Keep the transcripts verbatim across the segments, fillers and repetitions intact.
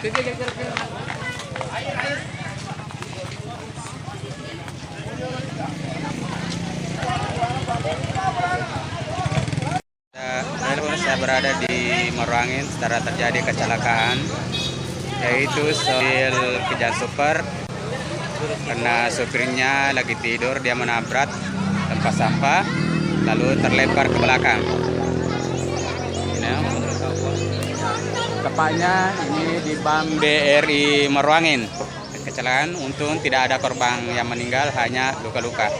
Saya berada di Maroangin, setelah terjadi kecelakaan, yaitu sopir Kijang Super karena supirnya lagi tidur, dia menabrak tempat sampah lalu terlempar ke belakang. Ini, tepatnya ini di BAM BRI Maroangin. Kecelakaan, untung tidak ada korban yang meninggal, hanya luka-luka.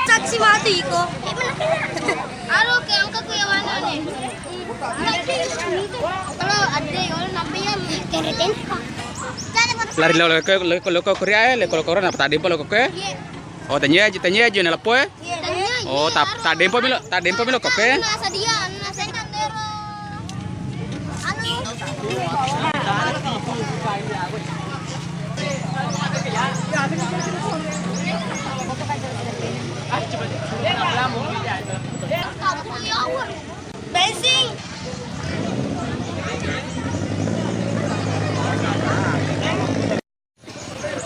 Saksi mati iko. Aro ke angka ku yawana ne. Kalau ada yang namanya kereten. Lari lo lo lo lo lo Korea eh, lo lo Korea apa tadi lo Korea? Oh, tanya aja, tanya aja na lappo eh. Oh, tak tak dempo milo, tak dempo milo Korea. Nah, sadia, nah, saya kan dero. Anu. Bensin.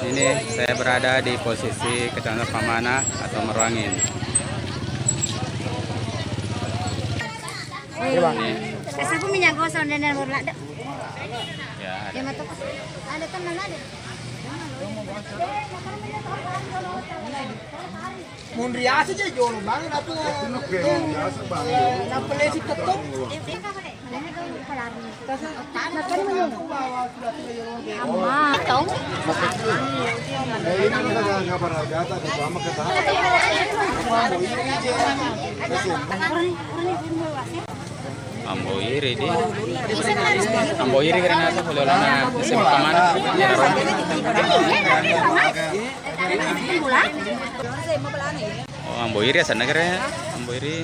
Ini saya berada di posisi Kecamatan Pamana atau Maroangin. Ini. Kasih aku minyak gosok dan dan baru ladek. Ya, ada. Dia mati. Ada teman ada. Munri ase je jolo bang, napa, napa lesi ketok? Amma, tau? Ambo iri di. Ambo iri karena apa? Oleh-olehna S M K mana? Oh, ambo iri asanna kere. Ambo iri.